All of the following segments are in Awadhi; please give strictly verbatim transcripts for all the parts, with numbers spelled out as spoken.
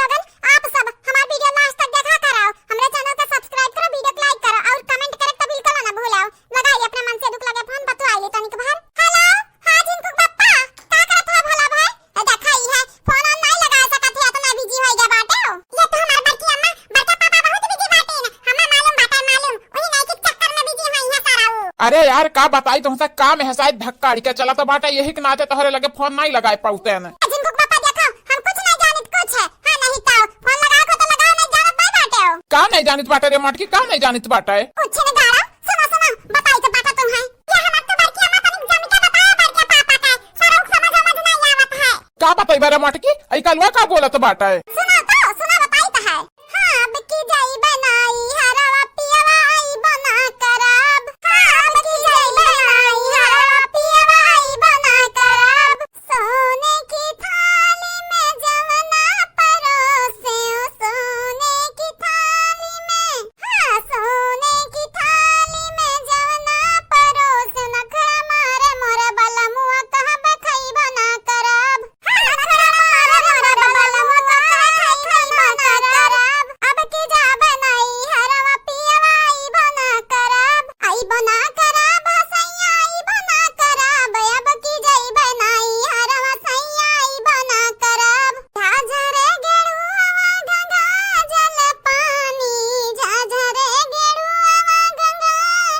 लोगन, आप सब हमार video last तक देखा करो, हमरे channel का subscribe करो, video को like करो और comment करे तो बिल्कुल ना भूलो। लगाई अपने मन से दुख लगे फोन, बतुआई ले तनिक भर। Hello, हाँ झिनकुक बप्पा, का करत हो भला भाई? ए देखा ई है, फोन हम नहीं लगा सकत है, इतना busy होई गया बाटे हो। ये तो हमार बड़की अम्मा, बड़का पापा बहुत busy बाटे न, हमें मालूम बाटे, मालूम, वही नहीं के चक्कर में busy है यहाँ सारा वो। अरे यार, का बताई तुमसे, काम है शायद धक्का अड़ी के चला तो बाटे, यही के नाते तोहरे लगे फोन नहीं लगाए पाउते न। झिनकुक बप्पा देखो, हम कुछ नहीं जानित कुछ है। हाँ, नहीं तो फोन लगाओ को तो लगाओ, नहीं जानत नहीं बाटे हो। का नहीं जानित बाटे रे मटकी, का नहीं जानित बाटे? कुछ नहीं गाड़ा, सुनो, सुनो, बताई तो बाटे तुम्हें। ये हमार तो बड़की अम्मा तनिक जम के बताओ बड़के पापा के, सरौक समझ समझ नहीं आवत है। का बताई बे रे मटकी, ई कलवा का बोलत बाटे? सुनो तो, सुनो बताई तो है। हाँ, अब की जाई बनाई हरवा पियवा आई बना करब। हाँ, अब की जाई बनाई हरवा पियवा आई बना करब। सोने की थाली में जवना परोसे, ओ सोने की थाली में, हाँ, सोने की थाली में जवना परोसे, नखरा मारे मोर बलमुआ कहब खइबो ना करब। हाँ, नखरा मारे मोर बलमुआ कहब खइबो ना करब। अब की जा बनाई हरवा पियवा आई बना करब। आई बना करब, सैया आई बना करब, अब की जइबे नाई हरवा सैया आई बना करब। झाझरे गेड़ुआ गंगा जल पानी, झाझरे गेड़ुआ गंगा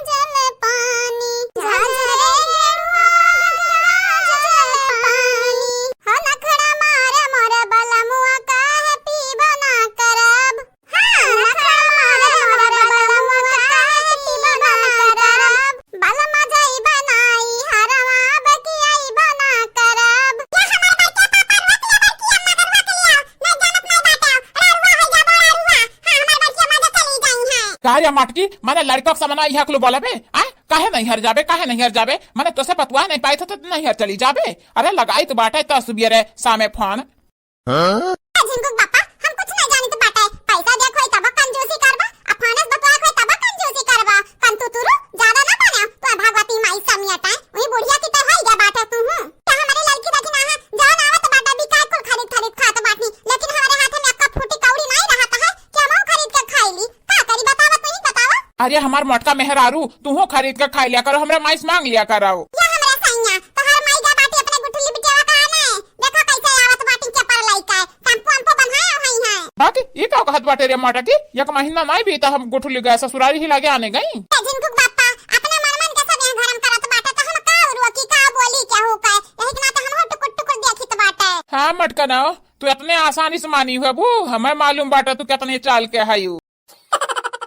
जल पानी, झाझरे गेड़ुआ गंगा जल पानी। हो नखड़ा मार मोर बलमुआ काहे पीबो ना करब। हाँ, नखरा मारे मोर बलमुआ काहे पीबो ना करब। बलमा जइबे नाई हरवा बकियाइबो ना करब। या हमार बड़के पापा रोक ले बड़की अम्मा के रोक लिया। नहीं जानत नहीं बाटे। रारुआ है या बड़ा रुआ। हाँ, हमार बड़की अम्मा जो चली गई हैं। का रे मटकी, मने लड़का के समना इहाँ कुल बोलबे? आ? काहे नहीं हर जाबे, काहे नहीं हर जाबे? मने तोसे बतुआ नहीं पाई था तो नहीं हर चली जाबे। अरे लगाई तो बाटे तो सुबियरे सामे फोन। हाँ? ए झिनकुक बापा, हम कुछ नहीं जानित बाटे। पैसा देख होई तब कंजूसी करबा, आ फानस बतवा होई तब कंजूसी करबा। कंतु तुरु ज्यादा ना बने, तो भगवती माई समियत है, वही बुढ़िया की तो होई गया बाटे तू हूँ। क्या हमारे लड़की देखी ना है, जौन आवत बाटे बिकाय कुल खरीद खरीद खात बाटनी, लेकिन हमारे हाथ में अक्का फूटी कौड़ी नहीं रहता है कि हम खरीद के खाई ली। का करी बतावा, तू ही बतावा। अरे हमार मोटका मेहरारू, तू हो खरीद के खाई लिया करो, हमरा माई से मांग लिया करो। या हमरा सैया, तोहर माई का बाटी अपने गुठली बिटियावा का आने, देखो कैसे आवत बाटी चपल लइका, टेम्पो अम्पो बन्हाए हुई है। बाकी ई का कहत बाटे रे मटकी, एक महीना नहीं बीता हम गुठली गए ससुरारी ही लागे आने गई। ए झिनकुक बापा, अपने मन मन के सब यहाँ धर्म करत बाटे, तो हम का रोकी, का बोली, केहू का, यही के नाते हम हो टुकुर टुकुर देखित बाटे। हाँ मटका ना, तू इतने आसानी से मानी हुए बू, हमें मालूम बाटे तू कितने चाल के है यू।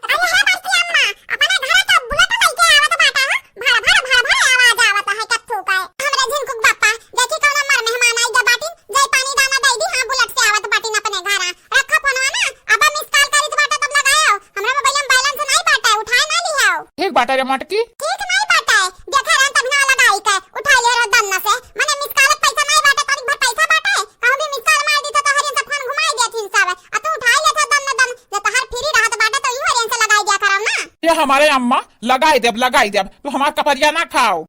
अरे हे बड़की अम्मा, अपने घरे का बुलेट लइके आवत बाटा, हाँ? भड़, भड़, भड़, भड़ आवाज आवत है, कत्थू का। हमरे झिनकुक बापा, देखी कौन हमार मेहमान आई गया बाटिन, जय पानी दाना दे दी, हाँ, बुलेट से आवत बाटिन अपने घरा। रखो फोनवा ना, अब मिस कॉल करी तो बाटा तब लगायो। हमरा मोबाइल में बैलेंस नहीं बाटा, उठाए ना लिहाओ। ठीक बाटा रे मटकी। ठीक नहीं बाटा, देखा रहन तब ना लगाई के, उठा ले रहो दन्ना से। मने मिस कॉल पैसा नहीं बाटा, तनिक भर पैसा बाटा, कहूँ भी मिस कॉल मार दी तो तोहरी से फोन घुमाई देथिन सब। आ तू उठाई लेत ह दम न दम, जे तहार फ्री रहत बाटे तो इहो रेंज से लगाई दिया करब ना। ये हमारे अम्मा, लगाई देब, लगाई देब, तू हमार कपरिया ना खाओ।